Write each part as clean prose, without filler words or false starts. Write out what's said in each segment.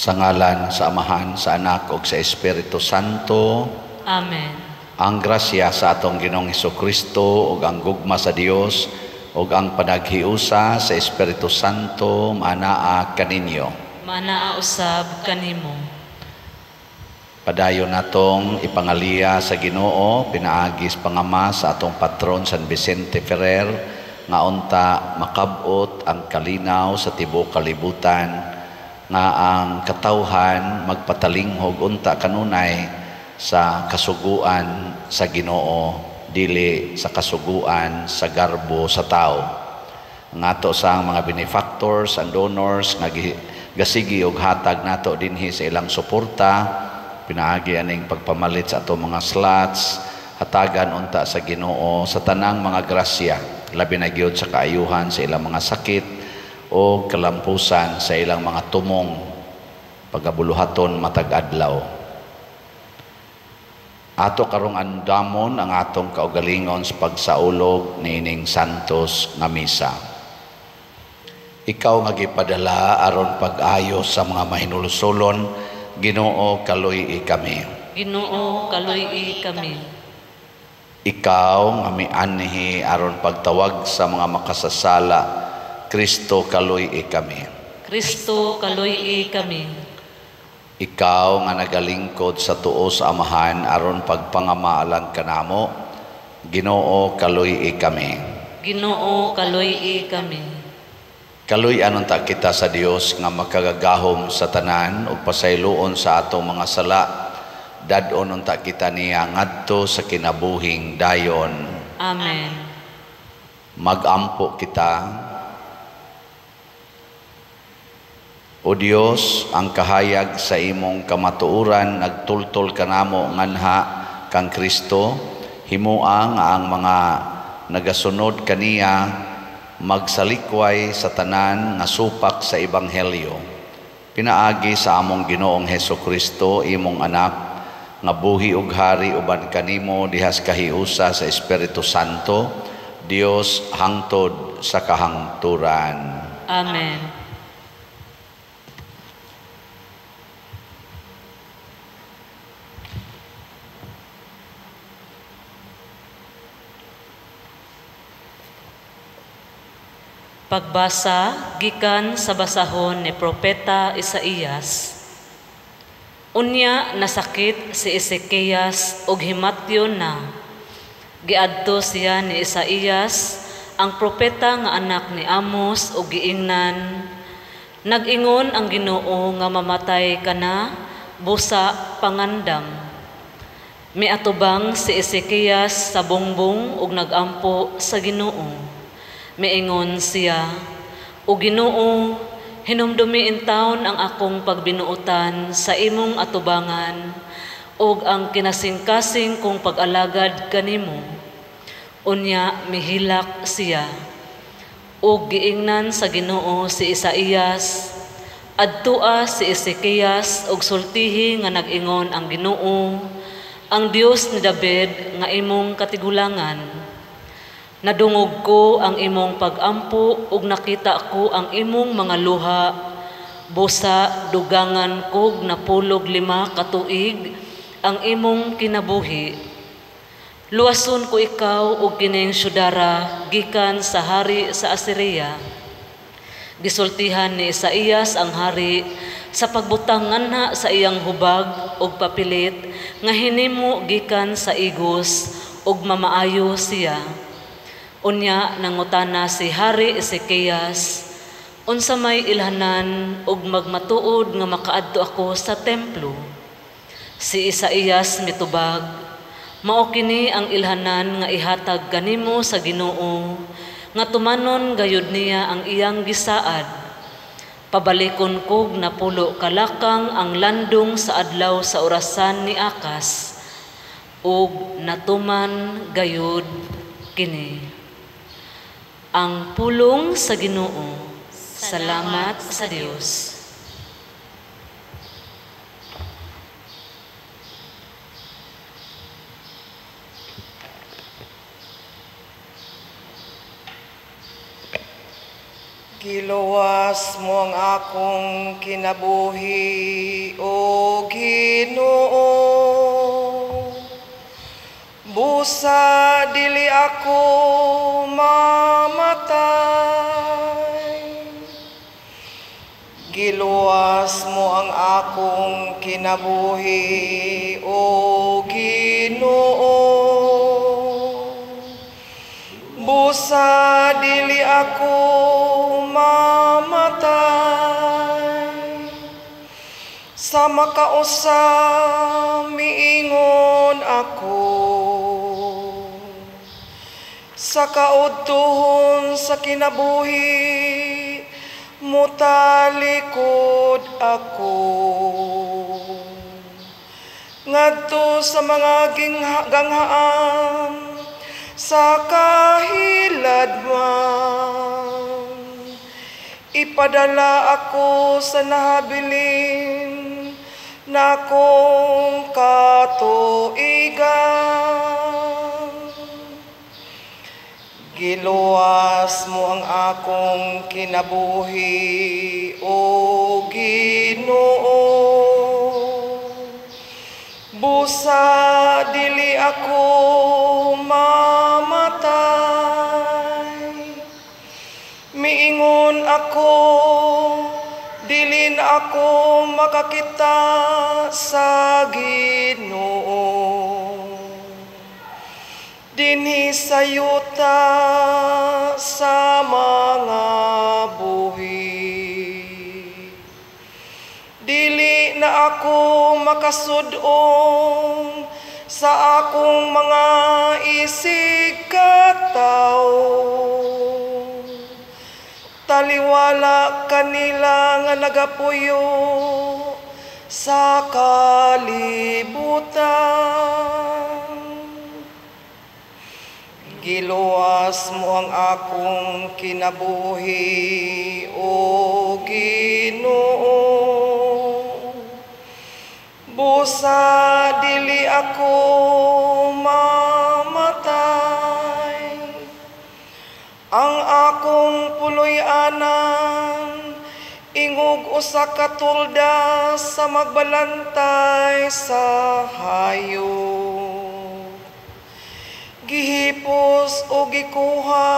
Sa ngalan sa Amahan, sa Anak ug sa Espiritu Santo. Amen. Ang grasya sa atong Ginoong Hesukristo ug ang gugma sa Dios ug ang panaghiusa sa Espiritu Santo manaa kaninyo. Manaa usab kanimo. Padayon natong ipangaliya sa Ginoo pinaagi sa pangama sa atong patron San Vicente Ferrer nga unta makab-ot ang kalinaw sa tibuok kalibutan, nga ang katawhan magpatalinghog unta kanunay sa kasuguan sa Ginoo, dili sa kasuguan sa garbo sa tao. Ang ato sa mga benefactors and donors nga gasigi og hatag nato dinhi sa ilang suporta, pinaagi aning pagpamalit sa ato mga slots, hatagan unta sa Ginoo sa tanang mga grasya, labi na gyud sa kaayuhan sa ilang mga sakit o kalampusan sa ilang mga tumong pagabuluhaton matag adlaw. Ato karong andamon ang atong kaugalingon sa pagsaulog niining santos nga misa. Ikaw nga gipadala aron pag-ayo sa mga mahinulsolon, Ginoo, kaluy-i kami. Ginoo, kaluy-i kami. Ikaw nga mianhi aron pagtawag sa mga makasasala, Kristo, kaluy-i kami. Kristo, kaluy-i kami. Ikaw nga nagalingkod sa tuo sa Amahan aron pagpangamaalan kanamo, Ginoo, kaluy-i kami. Ginoo, kaluy-i kami. Kaluy-an unta kita sa Dios nga makagagahom sa tanan ug pasayloon sa atong mga sala. Dad-on unta kita niya ngadto sa kinabuhing dayon. Amen. Magampo kita. O Dios, ang kahayag sa imong kamatuoran nagtultol kanamo nganha kang Kristo, himua nga ang mga nagasunod kaniya magsalikway sa tanan nga supak sa ebanghelyo. Pinaagi sa among Ginoong Hesukristo, imong anak, nga buhi ug hari uban kanimo dihas kahiusa sa Espiritu Santo, Dios hangtod sa kahangturan. Amen. Pagbasa gikan sa basahon ni Propeta Isaías. Unya nasakit si Ezekias og himatyon na. Giadto siya ni Isaías ang propeta nga anak ni Amos og giingnan, nag-ingon ang Ginoo nga mamatay ka na, busa pangandam. Miatubang si Ezekias sa bongbong og nagampo sa Ginoo. Miingon siya, O Ginoo, hinumdumi intawon ang akong pagbinuotan sa imong atubangan ug ang kinasingkasing kong pag-alagad kanimo. Unya mihilak siya. Ug giingnan sa Ginoo si Isaías, adtoa si Ezekias ug sultihi nga nag-ingon ang Ginoo, ang Dios ni David nga imong katigulangan. Nadungog ko ang imong pag-ampo ug nakita ko ang imong mga luha. Busa dugangan kog 95 ka tuig ang imong kinabuhi. Luwason ko ikaw ug kining syudara gikan sa hari sa Assyria. Gisultihan ni Isaías ang hari sa pagbutang nganha sa iyang hubag ug papilit nga hinimo gikan sa igos ug mamaayo siya. Unya nangutana si Hari Ezekias, unsa may ilhanan ug magmatuod nga makaadto ako sa templo? Si Isaías mitubag, mao kini ang ilhanan nga ihatag kanimo sa Ginoo, nga tumanon gayud niya ang iyang gisaad. Pabalikon kog 10 kalakang ang landong sa adlaw sa orasan ni Akas, ug natuman gayud kini. Ang pulong sa Ginoo. Salamat sa Dios. Giluwas mo ang akong kinabuhi, O Ginoo. Busa dili ako mamatay. Giluwas mo ang akong kinabuhi, O Ginoo. Busa dili ako mamatay. Sa makausa miingon ako, sa kaudtuhon sa kinabuhi mutalikod ako. Ngadto sa mga ganghaan sa kahiladman, ipadala ako sa nahabilin na akong katuigan. Giluwas mo ang akong kinabuhi, O Ginoo. Busa dili ako mamatay. Miingon ako, dili na ako makakita sa Ginoo. Dinhi sa yuta sa mga buhi, dili na ako makasud-ong sa akong mga isig katawo. Taliwala kanila nga nagapuyo sa kalibutan. Giluwas mo ang akong kinabuhi, O Ginoo. Busa dili ako mamatay. Ang akong puloy-anan ingog usa ka tulda sa magbalantay sa hayop. Gihipos o gikuha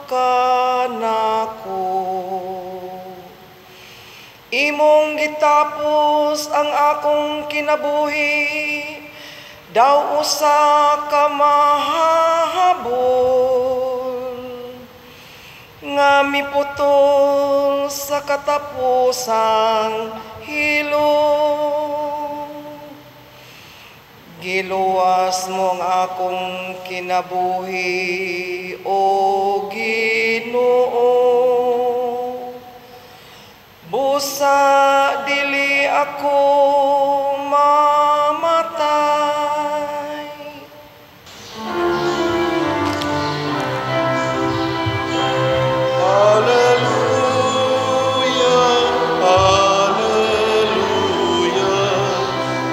kanako. Imong gitapos ang akong kinabuhi, daw usa ka mahahabol nga miputol sa katapusang hilom. Giluwas mo ang akong kinabuhi, O Ginoo. Busa dili ako mamatay. Alleluia, alleluia,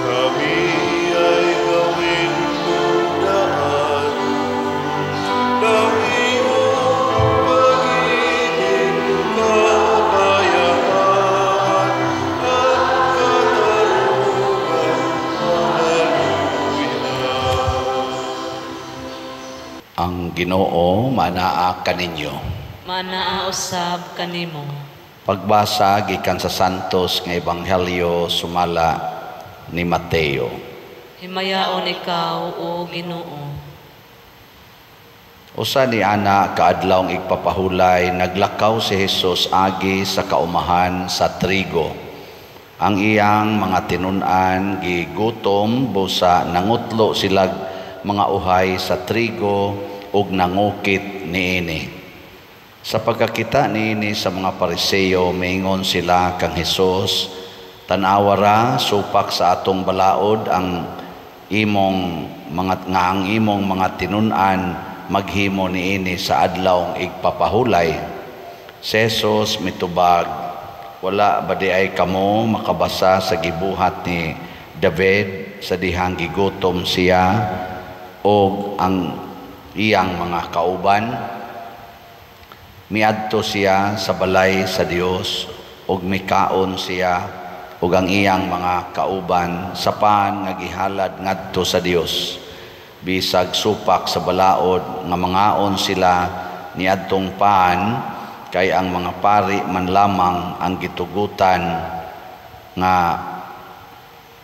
kami ay gawin mong daan ng iyong pag-ibig, kapayapaan at katarungan. Alleluia. Ang Ginoo manaa kaninyo. Manaa usab kanimo. Pagbasa gikan sa Santos nga Ebanghelyo sumala ni Mateo. Himayaon ikaw, o Ginoo. Usa ni ana kaadlawng igpapahulay, naglakaw si Hesus agi sa kaumahan sa trigo. Ang iyang mga tinun-an gigutom busa nangutlo silag mga uhay sa trigo ug nangukit niini. Sa pagkakita niini sa mga Pariseo, miingon sila kang Hesus, tan-awa ra supak sa atong balaod ang imong mga nga ang imong mga tinun-an maghimo niini sa adlawng igpapahulay. Si Hesus mitubag, wala ba di ay kamo makabasa sa gibuhat ni David sa dihang gigutom siya og ang iyang mga kauban? Miadto siya sa balay sa Dios ug mikaon siya ug ang iyang mga kauban sa pan nga gihalad ngadto sa Dios. Bisag supak sa balaod nga mangaon sila niadtong pan, kay ang mga pari man lamang ang gitugutan nga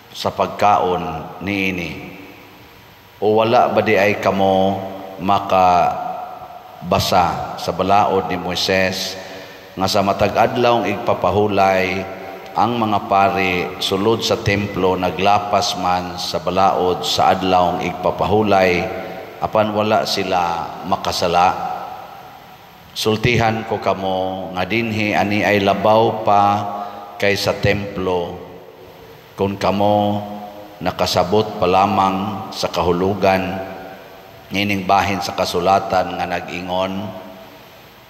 sa pagkaon niini. O wala ba di ay kamo makabasa sa balaod ni Moises nga sa matag adlaw igpapahulay ang mga pari sulod sa templo naglapas man sa balaod sa adlaw igpapahulay, apan wala sila makasala? Sultihan ko kamo nga dinhi ani ay labaw pa kaysa templo. Kung kamo nakasabot pa lamang sa kahulugan nining bahin sa kasulatan nga nag-ingon,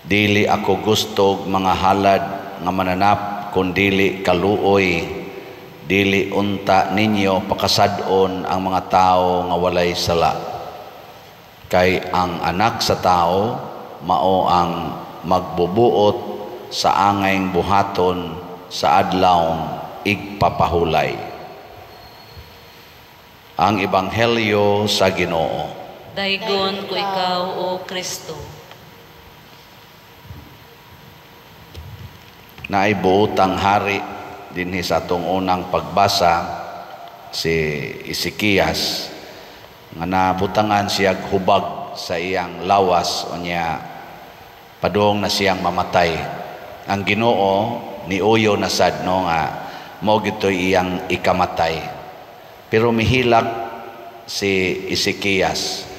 dili ako gustog mga halad nga mananap kun dili kaluoy, dili unta ninyo pakasad-on ang mga tao nga walay sala. Kay ang anak sa tao mao ang magbubuot sa angayng buhaton sa adlawng igpapahulay. Ang Ebanghelyo sa Ginoo. Daygon ko ikaw, O Kristo. Naay buotang hari dinhi sa atong unang pagbasa, si Ezekias, nga nabutangan siyag hubag sa iyang lawas, unya padung na siyang mamatay. Ang Ginoo niuyo na sad no nga mao gitoy iyang ikamatay. Pero mihilak si Ezekias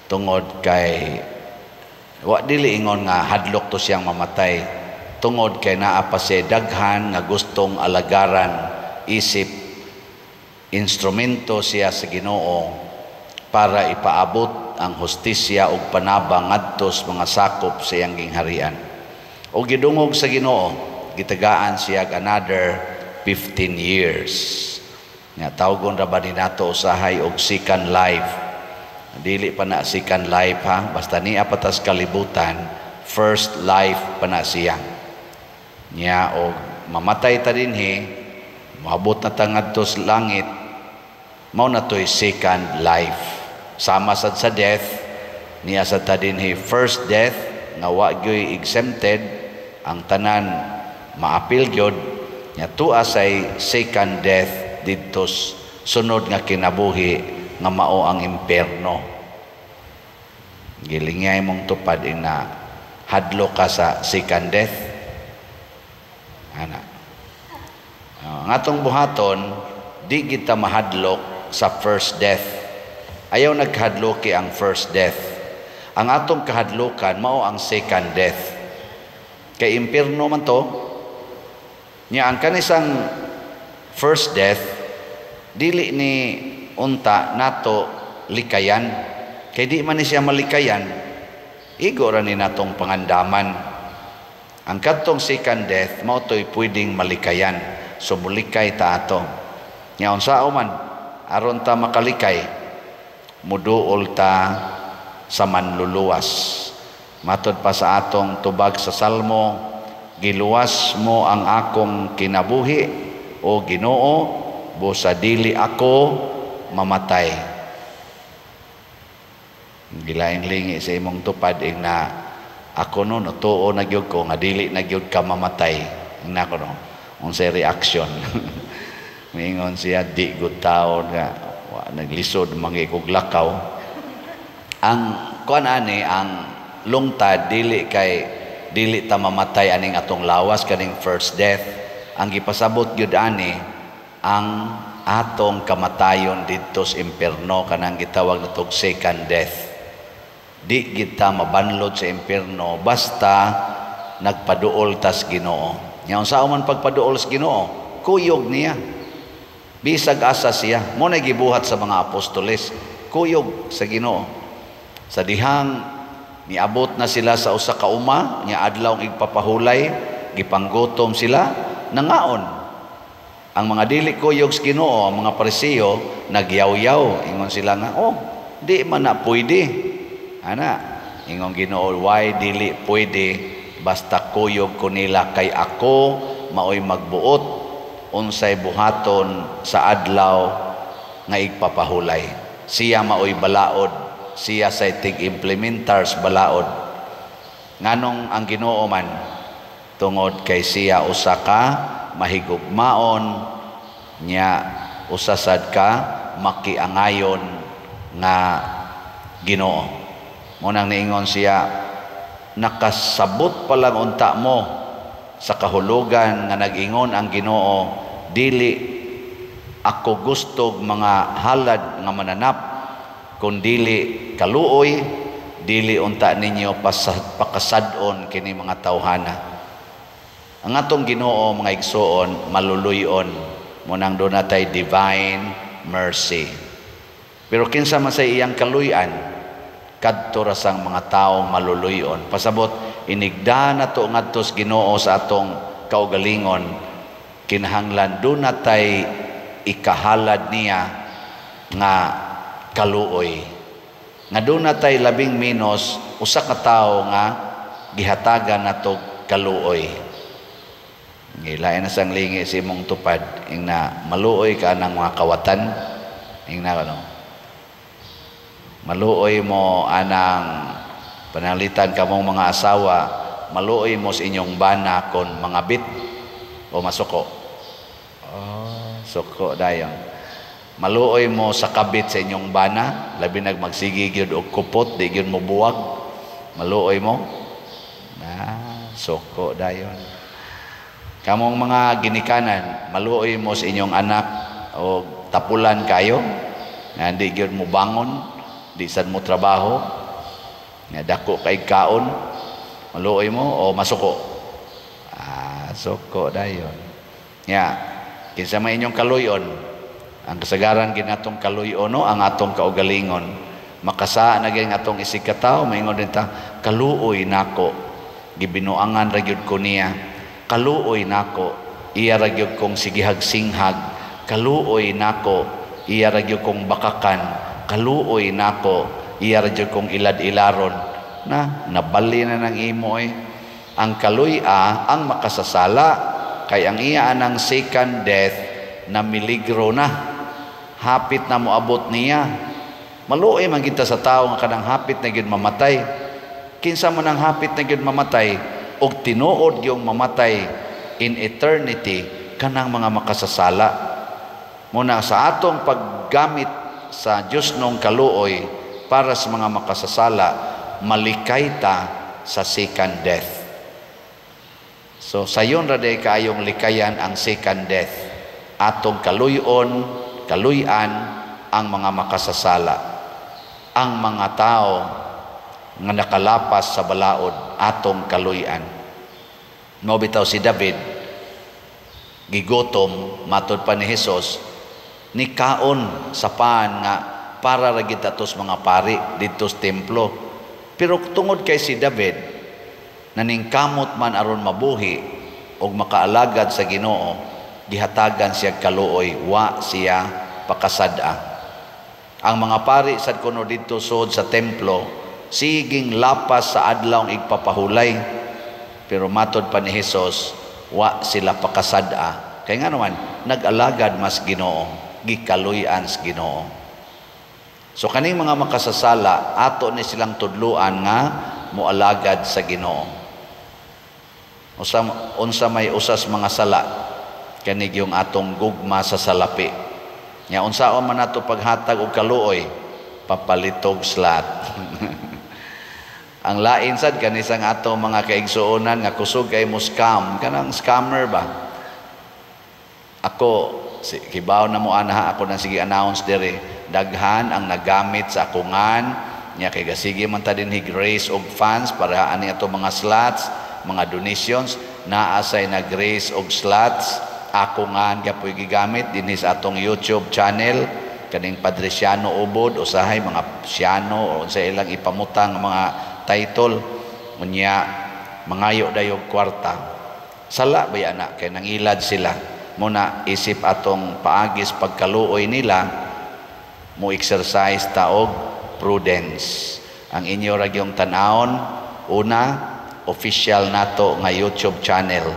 tungod kay wa dili ingon nga hadlok to siyang mamatay, tungod kay naa pa siya daghan nga gustong alagaran, isip instrumento siya sa Ginoo para ipaabot ang hustisya ug panabang ngadto sa mga sakop sa iyang gingharian. O gidungog sa Ginoo, gitagaan siya another 15 years. Nga tawgon ra ba ni nato usahay og second life. Dili pa na second life ha, basta niya patas kalibutan, first life pa na siya. Nya og mamatay ta dinhi, moabot na ta ngadto sa langit, mao na to'y second life. Sama sad sa death, niya sad ta dinhi first death nga wa gyoy exempted, ang tanan maapil gyud. Nya tuwa say second death didto sunod nga kinabuhi nga mao ang impierno. Gilingay mong tupad ina hadlo ka sa second death. Ana. Ang atong buhaton, di kita mahadlok sa first death. Ayaw nagkahadloki ang first death. Ang atong kahadlokan mao ang second death. Kay impierno man to. Nya ang kanisang first death dili ni unta nato likayan. Kay di man ni siya malikayan, igo ra ni natong pangandaman. Ang kadtong second death mao to'y pwedeng malikayan. So mulikay ta ato. Nya unsao man aron ta makalikay, muduol ta sa manluluwas. Matod pa sa atong tubag sa Salmo, giluwas mo ang akong kinabuhi, o Ginoo, busa dili ako mamatay. Gilaing lingi sa imong tupad ing na ako no natuo na gyud ko nga dili na gyud ka mamatay. Ing nako no, unsay reaction? Miingon siya, di gud taon nga wa, naglisod mangikog lakaw. Ang kuan ani, ang lungtad dili kay dili ta mamatay aning atong lawas kaning first death. Ang gipasabot gyud ani ang atong kamatayon didto sa impierno, kanang gitawag natog second death. Di kita mabanlod sa impierno basta nagpaduol tas Ginoo. Nya unsa man pagpaduol sa Ginoo? Kuyog niya. Bisag asa siya. Mo na gibuhat sa mga apostoles, kuyog sa Ginoo. Sa dihang niabot na sila sa usa ka uma, nya adlaw igpapahulay, gipanggutom sila, nangaon. Ang mga dili kuyog sa Ginoo, ang mga Pariseo, nagyaw-yaw. Ingon sila nga, oh, di man na pwede. Ana, ingon Ginoo, why dili pwede? basta kuyog ko nila kay ako maoy magbuot unsay buhaton sa adlaw nga igpapahulay. Siya maoy balaod, siya say tig-implementars balaod. Nganong ang Ginoo man? Tungod kay siya usa ka mahigugmaon nya usa sad ka makiangayon nga Ginoo. Munang niingon siya, nakasabot pa lang unta mo sa kahulugan nga nag-ingon ang Ginoo, dili ako gustog mga halad nga mananap, kundili kaluoy, dili unta ninyo pakasad-on kini mga tawhana. Ang atong Ginoo, mga igsuon, maluluyon. Munang doon natay divine mercy. Pero kinsa man sa iyang kaluyan, kadto ra sang mga taong maluluyon. Pasabot, inigda na to ngadtos Ginoo sa atong kaugalingon, kinahanglan doon natay ikahalad niya nga kaluoy. Nga doon natay labing minos usa ka tawo nga gihatagan nato kaluoy. Ngilain na sang lingi si imong tupad, ing na maluoy ka ng mga kawatan, ing na ano, maluoy mo anang panalitan ka mong mga asawa, maluoy mo sa inyong bana kon mga bit o masuko. Oh, suko dayon. Maluoy mo sa kabit sa inyong bana, labi nag magsigi gyud og kupot, di gyud mo buwag. Maluoy mo. Na, suko dayon. Kamong mga ginikanan, maluoy mo sa inyong anak o tapulan kayo, nga di gyud mo bangon, di sad mo trabaho, nga dako kay kaon, maluoy mo o masuko. Ah, suko dayon. Nya, kinsa may inyong kaluyon, ang kasagaran ginatong kaluyon no, ang atong kaugalingon. Makasaan na gyud atong isig katawo, maingon din ta, kaluoy nako, gibinuangan ra gyud ko niya. Kaluoy nako, iya ra gyud kong sigihag singhag. Kaluoy nako, iya ra gyud kong bakakan. Kaluoy nako, iya ra gyud kong ilad-ilaron. Na nabali na ng imo eh. Ang kaluy-a ang makasasala, kay ang iya anang second death na miligro na. Hapit na moabot niya. Maluoy man kita sa tawo nga kanang hapit na gyud mamatay. Kinsa man ang hapit na gyud mamatay og tinuod yung mamatay in eternity, kanang mga makasasala. Muna sa atong paggamit sa Dios nong kaluoy para sa mga makasasala, malikay ta sa second death. So sayon ra day kaayong likayan ang second death. Atong kaluyon, kaluyan ang mga makasasala, ang mga tao nga nakalapas sa balaod, atong kaluyan. Mao bitaw si David gigutom, matod pa ni Hesus, ni kaon sa paan nga para ra gid atos mga pari didto sa templo. Pero tungod kay si David naningkamot man aron mabuhi og makaalagad sa Ginoo, gihatagan siya kaluoy, wa siya pakasad-a. Ang mga pari sad kuno didto sud sa templo, siging lapas sa adlaw igpapahulay. Pero matod pa ni Hesus, wa sila pakasad-a. Kay nga naman, nag-alagad mas Ginoo, gikaluy-an sa Ginoo. So kaning mga makasasala, ato ni silang tudluan nga moalagad sa Ginoo. Unsa may usas mga sala, kanig yung atong gugma sa salapi. Nya unsaon man nato paghatag og kaluoy, papalitog slat. Ang lain sad kanisang ato mga kaigsuonan nga kusog kay mo scam, kanang scammer ba? Ako si, kibaw na mo ana, ako nang sige announce diri, daghan ang nagamit sa akungan nya kay gasige man ta dinhi grace og funds para ani ato mga slots, mga donations, naa say na grace og slots akungan gapoy gigamit dinhi sa atong YouTube channel kaning Padre Siano Ubod, usahay mga Siano o sa ilang ipamutang mga title, unya mangayo dayog kwarta. Sala ba ana kay nangilad sila. Muna isip atong paagis pagkaluoy nila, mo exercise ta og prudence. Ang inyo ra gyung tan-awon, una official nato nga YouTube channel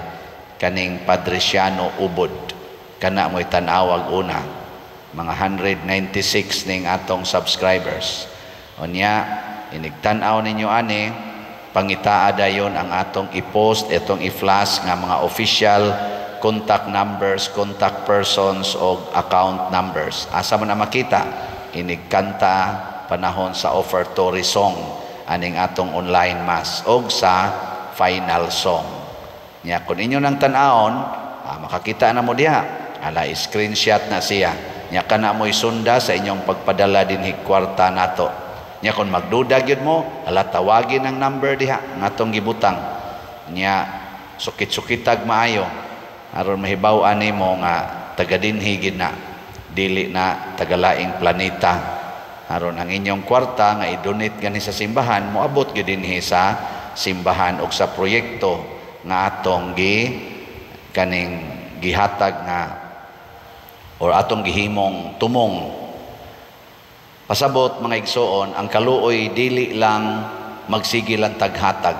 kaning Padre Siano Ubod. Kana mo'y tan-awag una. Mga 196 ning atong subscribers. Unya, inigtan-aw ninyo ani, pangitaa dayon ang atong i-post, itong i-flash nga mga official contact numbers, contact persons o account numbers. Asa man na makita? Inigkanta panahon sa offertory song aning atong online mass og sa final song. Nya kun inyo nang tan-awon, makakita na mo diha. Ala, screenshot na siya. Nya kana mo'y sunda sa inyong pagpadala dinhi kwarta nato. Nya kun magduda gyud mo, ala, tawagin ang number diha nga atong gibutang. Nya sukit-sukitag maayo aron mahibaw-an nimo nga taga dinhi gid na, dili na tagalaing planeta. Aron ang inyong kwarta nga i-donate gani sa simbahan moabot gyud dinhi sa simbahan og sa proyekto nga atong gi kaning gihatag nga or atong gihimong tumong. Pasabot mga igsoon, ang kaluoy dili lang magsige lang taghatag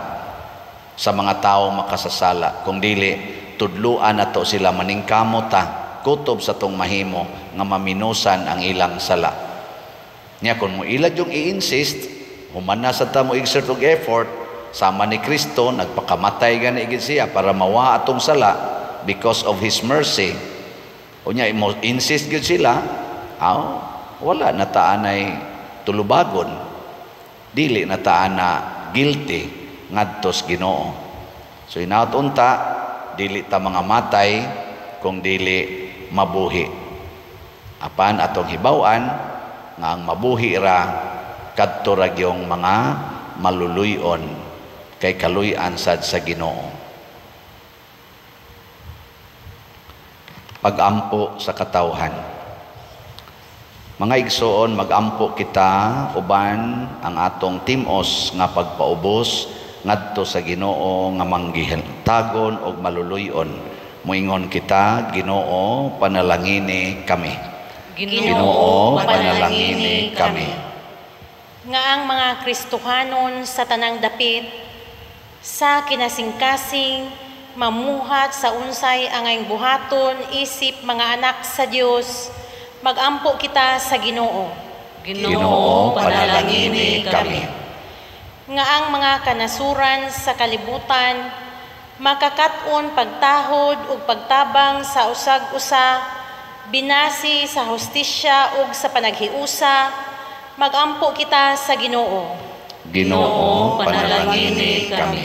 sa mga tawo makasasala, kung dili tudluan nato sila maningkamot ta kutob sa tong mahimo nga maminusan ang ilang sala. Nya kun mo ila yung i-insist, human na sa ta mo exert og effort, sama ni Kristo nagpakamatay gani gid siya para mawa atong sala because of His mercy. Unya mo insist gyud sila, aw, wala na ta anay tulubagon. Dili na ta na guilty ngadtos Ginoo. So inaot unta dili ta mga matay kung dili mabuhi. Apan atong hibaw-an nga ang mabuhi ra kadto ra gyung mga maluluy-on kay kaluy-an sad sa Ginoo. Pagampo sa katawhan. Mga igsoon, magampo kita uban ang atong timos nga pagpaubos ngadto sa Ginoo nga manggihantagon og maluluy-on. Moingon kita, Ginoo, panalangini kami. Ginoo, panalangini kami. Nga ang mga Kristohanon sa tanang dapit sa kinasingkasing mamuhat sa unsay angayng buhaton isip mga anak sa Dios, magampo kita sa Ginoo. Ginoo, panalangini kami. Nga ang mga kanasuran sa kalibutan makakat-on pagtahod ug pagtabang sa usag-usa, binasi sa hustisya ug sa panaghiusa, magampo kita sa Ginoo. Ginoo, panalangini kami.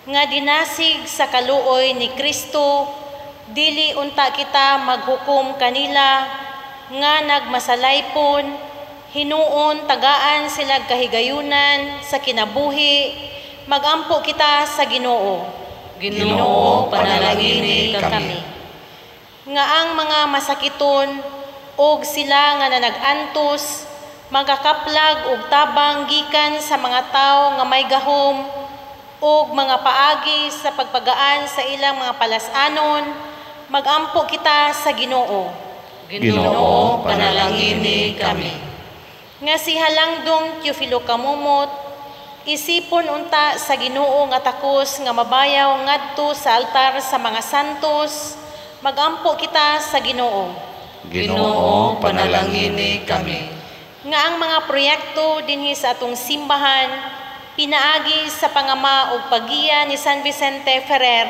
Nga dinasig sa kaluoy ni Kristo, dili unta kita maghukom kanila nga nagmasalaypon, hinuon tagaan sila kahigayunan sa kinabuhi, magampo kita sa Ginoo. Ginoo, panalangini kami. Nga ang mga masakiton og sila nga nanag-antos magakaplag og tabang gikan sa mga tawo nga may gahom og mga paagi sa pagpagaan sa ilang mga palas-anon, magampo kita sa Ginoo. Ginoo, panalangini kami. Nga si Halangdong Teofilo Camomot, isipon unta sa Ginoo nga takos nga mabayaw ngadto sa altar sa mga santos, magampo kita sa Ginoo. Ginoo, panalangini kami. Nga ang mga proyekto dinhi sa atong simbahan pinaagi sa pangama og paggiya ni San Vicente Ferrer,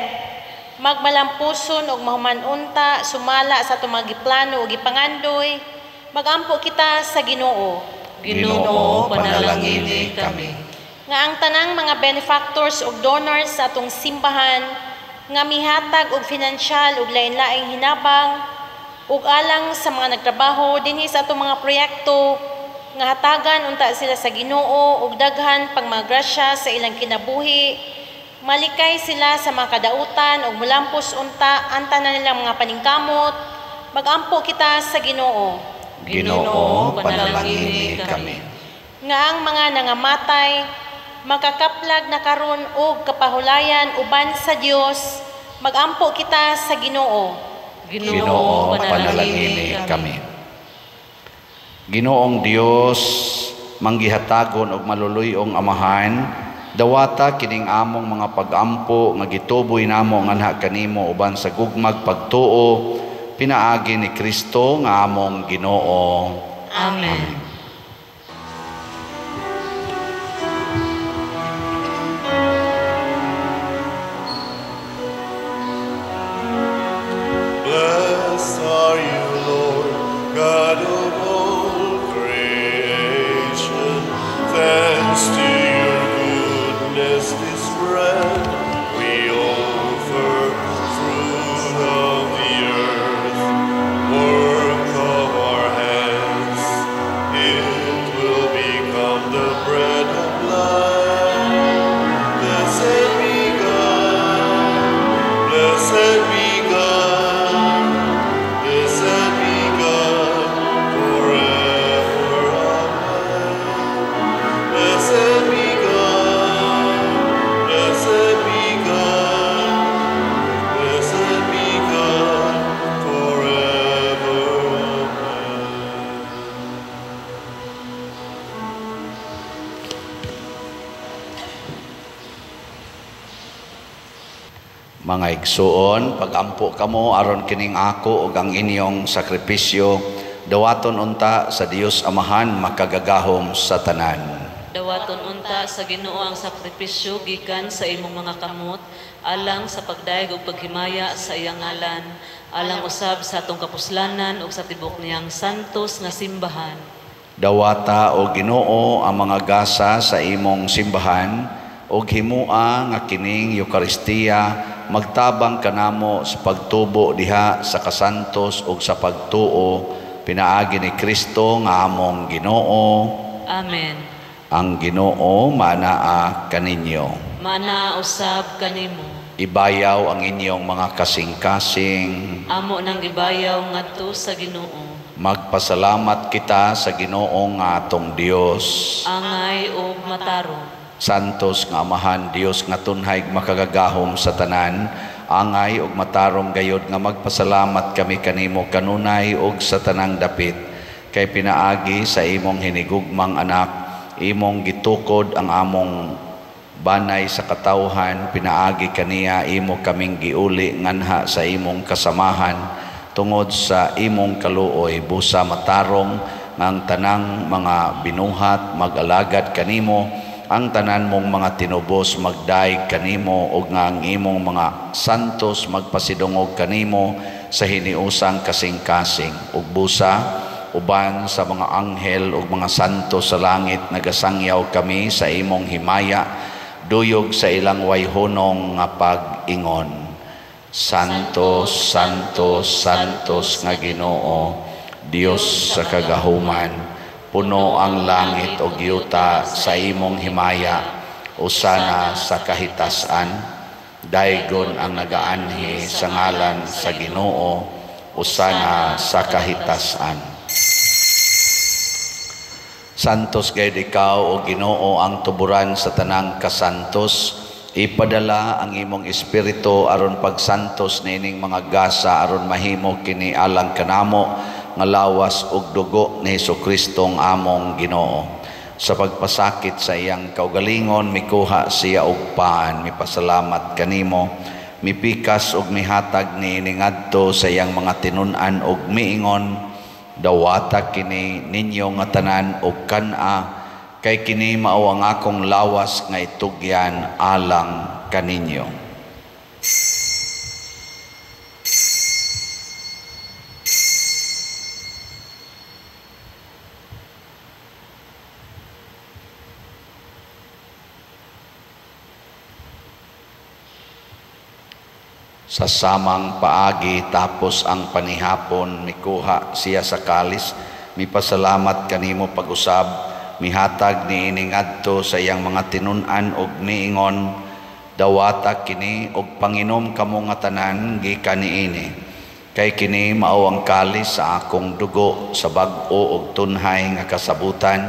magmalampuson og mahuman-unta sumala sa atong mga giplano ug gipangandoy, magampo kita sa Ginoo. Ginoo, panalangini kami. Nga ang tanang mga benefactors ug donors sa atong simbahan nga mihatag og finansyal ug lain-laing hinabang ug alang sa mga nagtrabaho dinhi sa atong mga proyekto, nga hatagan unta sila sa Ginoo ug daghan pang mga grasya sa ilang kinabuhi, malikay sila sa mga kadautan ug mulampos unta ang tanan nilang mga paningkamot, magampo kita sa Ginoo. Ginoo, panalangini kami. Nga ang mga nangamatay makakaplag na karon og kapahulayan uban sa Dios, magampo kita sa Ginoo. Ginoo, panalangini kami. Ginoong Dios, manggihatagon og maluluy-ong amahan, Dawata kining among mga pagampo nga gituboy namo nganha kanimo uban sa gugmag pagtuo pinaagi ni Kristo nga among Ginoo. Amen. Amen. Blessed are you, Lord, God of all creation. Thanks to your goodness, this bread we offer, fruit of the earth, work of our hands. It will become the bread of life. Blessed be God, blessed be God, blessed be God forever. Amen. Blessed be God, blessed be God, blessed be God forever. Amen. Mga igsuon, pagampo kamo aron kining ako ug ang inyong sakripisyo dawaton unta sa Dios Amahan makagagahom sa tanan. Dawaton unta sa Ginoo ang sakripisyo gikan sa imong mga kamot alang sa pagdayeg ug paghimaya sa iyang ngalan, alang usab sa atong kapuslanan ug sa tibok niyang santos nga simbahan. Dawata o Ginoo ang mga gasa sa imong simbahan ug himua nga kining Eukaristiya magtabang kanamo sa pagtubo diha sa kasantos ug sa pagtuo pinaagi ni Kristo nga among Ginoo. Amen. Ang Ginoo manaa kaninyo. Maanaa usab kanimo. Ibayaw ang inyong mga kasing-kasing. Amo nang gibayaw ngadto sa Ginoo. Magpasalamat kita sa Ginoo nga atong Dios. Angay ug matarong. Santos nga Amahan, Dios nga tunhay makagagahom sa tanan, angay ug matarong gayod nga magpasalamat kami kanimo kanunay ug sa tanang dapit, kay pinaagi sa imong hinigugmang anak, imong gitukod ang among banay sa katawhan, pinaagi kaniya imo kaming giuli nganha sa imong kasamahan tungod sa imong kaluoy, busa matarong nga ang tanang mga binuhat mag-alagad kanimo, ang tanan mong mga tinubos magdaig kanimo, ug nga ang imong mga santos magpasidungog kanimo sa hiniusang kasing-kasing. Ug busa uban sa mga anghel ug mga santos sa langit nagasangyaw kami sa imong himaya, duyog sa ilang wayhunong nga pag-ingon. Santos, Santos, Santos nga Ginoo, Dios sa kagahuman, puno ang langit ug yuta sa imong himaya, usana sa kahitasan. Daygon ang nagaanhi sa ngalan sa Ginoo, usana sa kahitasan. Santos gayud ikaw o Ginoo ang tuburan sa tanang kasantos. Ipadala ang imong espiritu aron pagsantos niining mga gasa aron mahimo kini alang kanamo nga lawas ug dugo ni Hesukristo among Ginoo. Sa pagpasakit sa iyang kaugalingon mikuha siya og paan, mipasalamat kanimo, mipikas ug mihatag niini ngadto sa iyang mga tinun-an ug miingon, dawata kini ninyo nga tanan og kan-a, kay kini mao ang akong lawas nga itugyan alang kaninyo. Sa samang paagi tapos ang panihapon, mikuha siya sa kalis, mipasalamat kanimo pag-usab, mihatag niini ngadto sa iyang mga tinun-an og miingon, dawata kini og panginom kamo nga tanan gikan niini, kay kini mao ang kalis sa akong dugo sa bag-o og tunhay nga kasabutan,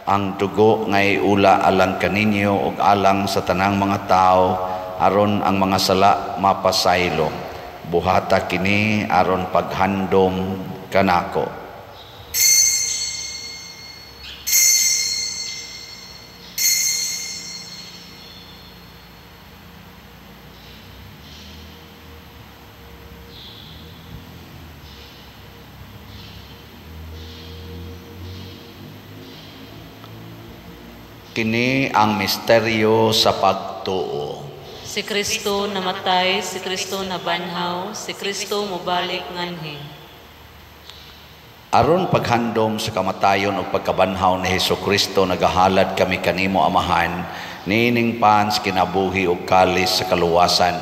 ang dugo nga iula alang kaninyo og alang sa tanang mga tawo aron ang mga sala mapasaylo. Buhata kini aron paghandom kanako. Kini ang misteryo sa pagtuo. Si Kristo namatay, si Kristo nabanhaw, si Kristo mobalik nganhi. Aron paghandom sa kamatayon ug pagkabanhaw ni Hesus Kristo, nagahalad kami kanimo, Amahan, niining pan sa kinabuhi ug kalis sa kaluwasan.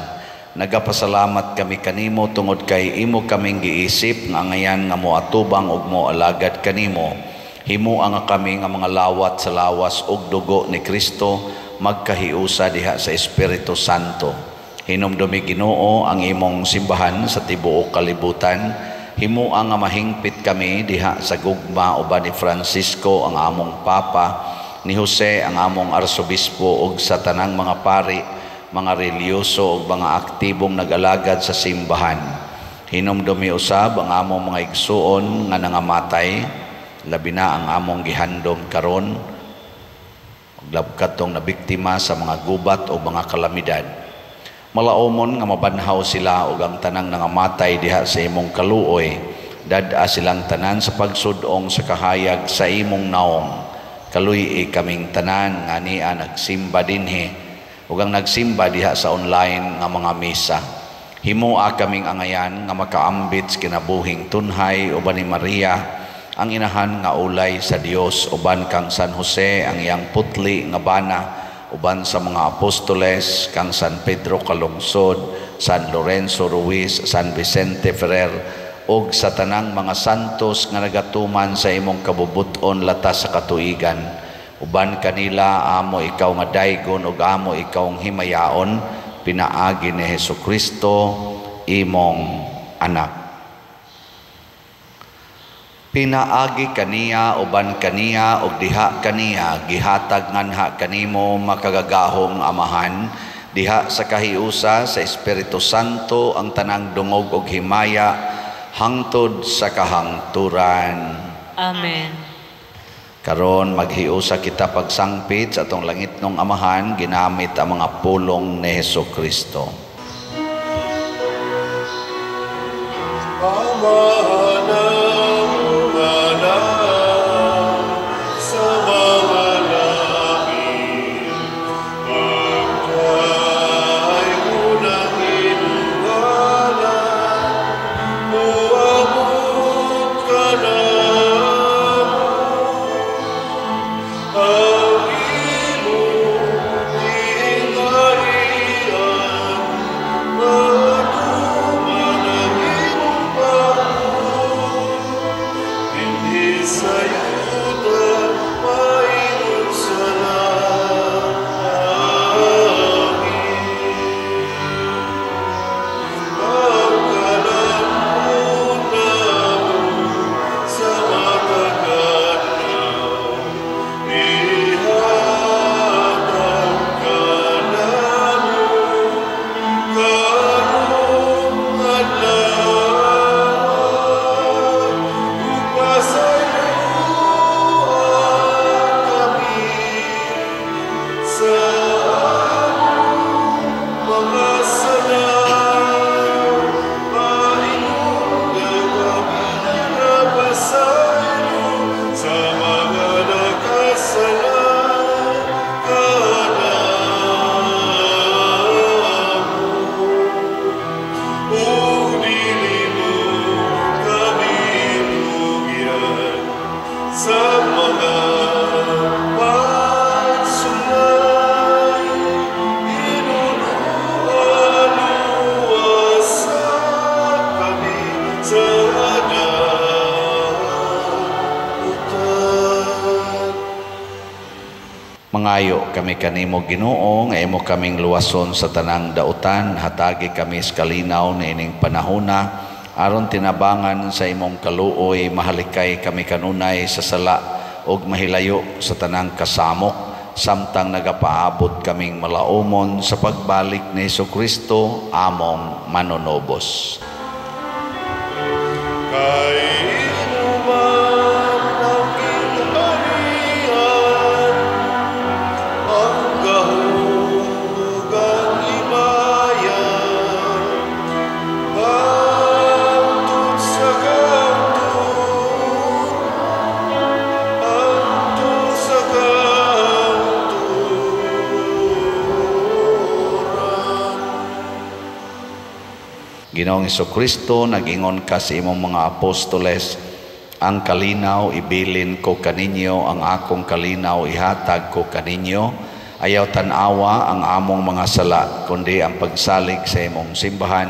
Nagapasalamat kami kanimo tungod kay imo kaming giisip nga angayan nga moatubang ug moalagad kanimo. Himoa nga kami nga mga lawat sa lawas ug dugo ni Kristo magkahiusa diha sa Espiritu Santo. Hinumdumi, Ginoo, ang imong simbahan sa tibuok kalibutan. Himoa nga mahingpit kami diha sa gugma uban ni Francisco ang among Papa, ni Jose ang among Arsobispo ug sa tanang mga pari, mga relihiyoso ug mga aktibong nag-alagad sa simbahan. Hinumdumi usab ang among mga igsuon nga nangamatay, labi na ang among gihandom karon ug kadtong nabiktima sa mga gubat o mga kalamidad. Malaumon nga mabanhaw sila ug ang tanang nangamatay diha sa imong kaluoy, dad-a silang tanan sa pagsud-ong sa kahayag sa imong naong. Kaluy-i kaming tanan nga ania nagsimba dinhi ug ang nagsimba diha sa online nga mga misa. Himoa kaming angayan nga makaambit sa kinabuhing tunhay uban ni Maria ang inahan nga ulay sa Dios, uban kang San Jose ang iyang putli nga bana, uban sa mga apostoles, kang San Pedro Calungsod, San Lorenzo Ruiz, San Vicente Ferrer ug sa tanang mga santos nga nagatuman sa imong kabubut-on latas sa katuigan. Uban kanila amo ikaw nga daygon ug amo ikaw himayaon pinaagi ni Hesus Kristo imong anak. Pinaagi kaniya, uban kaniya ug diha kaniya, gihatag nganha kanimo, makagagahom Amahan, diha sa kahiusa sa Espiritu Santo ang tanang dungog ug himaya hangtod sa kahangturan. Amen. Karon maghiusa kita pagsangpit sa atong langitnong Amahan ginamit ang mga pulong ni Hesus Kristo. Amahan sa mga langit, pagkay unang inuwalan, muabot ka namo, ang imong gingharian, matuman ang imong pagbuot, dinhi sa yuta, maingon sa langit. Ang kalamon namo sa matag adlaw, ihatag kanamo karong adlaw, ug pasayloa kami sa among mga sala, maingon nga kami nagapasaylo sa mga nakasala kanamo. Ug dili mo kami tugyan sa mga pagsulay, hinumduma luwasa kami sa dautan. Mangayo kami kanimo, Ginoo, nga imo kaming luwason sa tanang dautan, hatagi kami sa kalinaw niining panahona aron tinabangan sa imong kaluoy mahalikay kami kanunay sa sala ug mahilayo sa tanang kasamok samtang nagapaabot kaming malaumon sa pagbalik ni Hesus Kristo among manunubos. Kay imo man ang gingharian, ang gahom ug ang himaya, hangtod sa kahangturan, hangtod sa kahangturan. Ginoong Hesukristo, nag-ingon ka sa imong mga apostoles, ang kalinaw ibilin ko kaninyo, ang akong kalinaw ihatag ko kaninyo. Ayaw tan-awa ang among mga sala, kundi ang pagsalig sa imong simbahan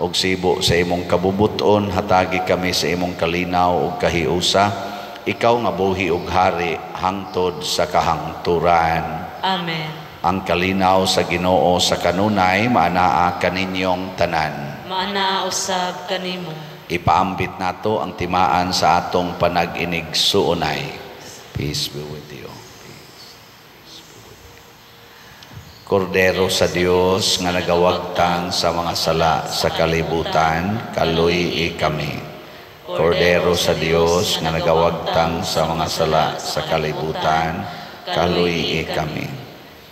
ug sibo sa imong kabubuton, hatagi kami sa imong kalinaw ug kahiusa. Ikaw nga buhi ug hari hangtod sa kahangturan. Amen. Ang kalinaw sa Ginoo sa kanunay maanaa kaninyong tanan. Maanaa usab kanimo. Ipaambit nato ang timaan sa atong panag-inig-suunay. Peace be with you. Peace be with you. Kordero sa Dios nga nagawagtang sa mga sala sa kalibutan, kaluy-i kami. Kordero sa Dios nga nagawagtang sa mga sala sa kalibutan, kaluy-i kami.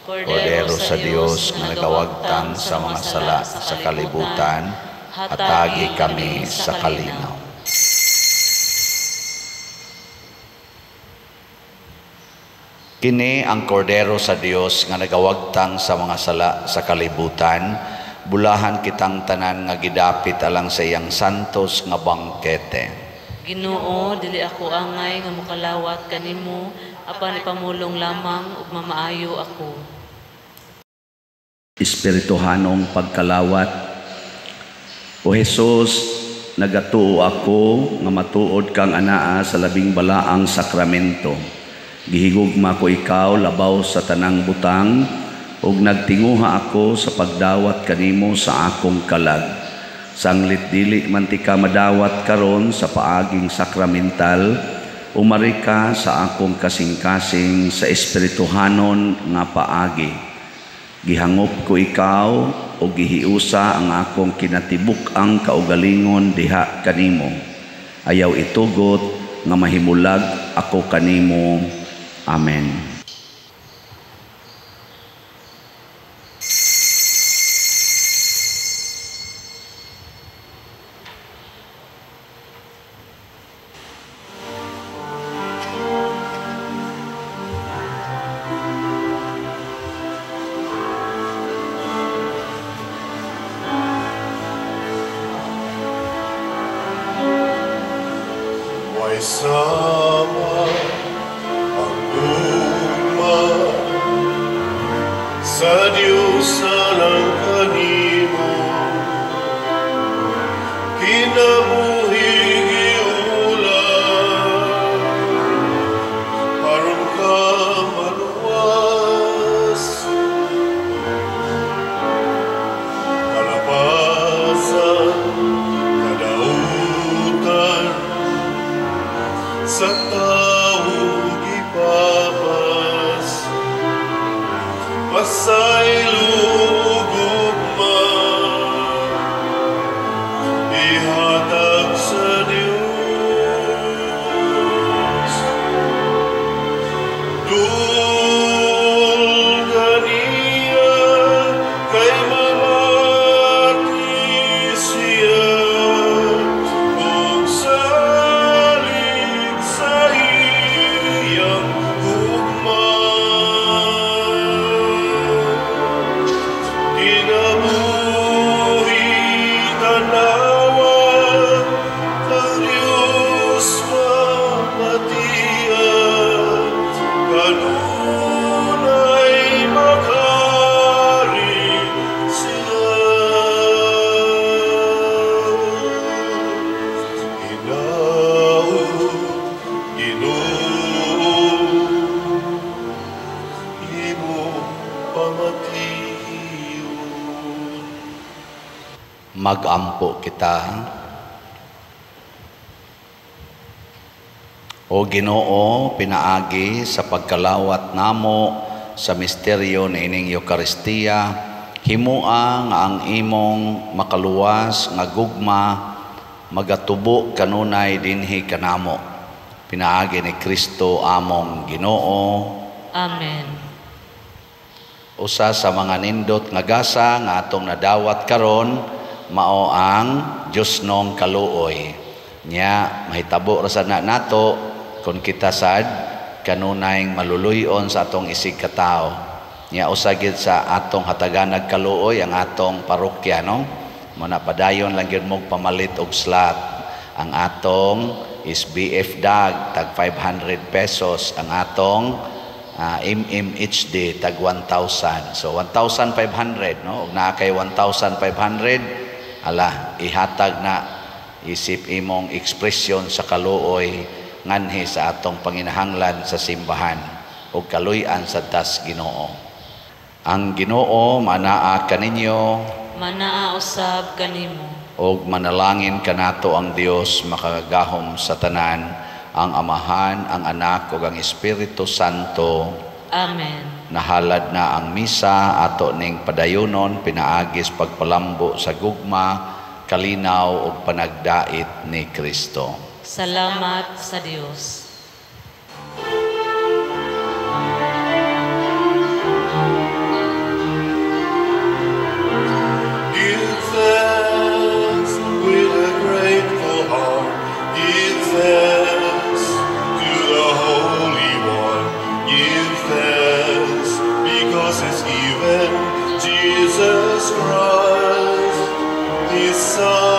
Kordero sa Dios nga nagawagtang sa mga sala sa kalibutan, hatagi kami sa kalinaw. Kini ang kordero sa Dios nga nagawagtang sa mga sala sa kalibutan, bulahan kitang tanan nga gidapit alang sa iyang santos nga bangkete. Ginoo, dili ako angay nga mokalawat kanimo, apan ipamulong lamang ug mamaayo ako. Espirituhanong pagkalawat. O Jesus, nagatuo ako nga matuod kang anaa sa labing balaang sakramento. Gihigugma ko ikaw labaw sa tanang butang, ug nagtinguha ako sa pagdawat kanimo sa akong kalag. Sanglit dili man ti ka madawat karon sa paaging sakramental, umari ka sa akong kasing-kasing sa espirituhanon nga paagi. Gihangop ko ikaw o gihiusa ang akong kinatibuk-ang kaugalingon diha kanimo. Ayaw itugot nga mahimulag ako kanimo. Amen. Sama ang gugma sa Diyos alang kanimo, kinabuhi giulam aron ka maluwas, kalapasan kadautan sa tao gipapas, pasaylo gugma ihatag sa Dios. Dul kaniya kay mamati siya, ug salig sa iyang gugma. Kinabuhi tanawa kang Diyos mamatian, kanunay makari siya. Hinaut, Ginoo, imong pamation. Magampo kita. O Ginoo, pinaagi sa pagkalawat namo sa misteryo niining Eukaristiya, himua nga ang imong makaluwas nga gugma magatubo kanunay dinhi kanamo. Pinaagi ni Kristo among Ginoo. Amen. Usa sa mga nindot nga gasa nga atong nadawat karon mao ang Diosnong kaluoy. Nya mahitabo ra sad na nato kun kita sad kanunay maluluy-on sa atong isig katawo. Nya usa gid sa atong hataganag kaluoy ang atong parokya, no? Muna padayon lang gyud mog pamalit og slot. Ang atong SBF dag tag 500 pesos, ang atong MMHD tag 1,000. So 1,500, no? Ug naa kay 1,500, ala, ihatag na isip imong ekspresyon sa kaluoy nganhi sa atong panginahanglan sa simbahan ug kaluy-an sa tas Ginoo. Ang Ginoo manaa kaninyo. Manaa usab kanimo. Ug manalangin kanato ang Dios makagagahom sa tanan, ang Amahan, ang Anak ug ang Espiritu Santo. Amen. Nahalad na ang misa, ato ning padayunon pinaagis pagpalambo sa gugma, kalinaw ug panagdait ni Kristo. Salamat sa Dios. Give thanks with a grateful heart. Give thanks to the Holy One. Give thanks because He's given Jesus Christ, His Son.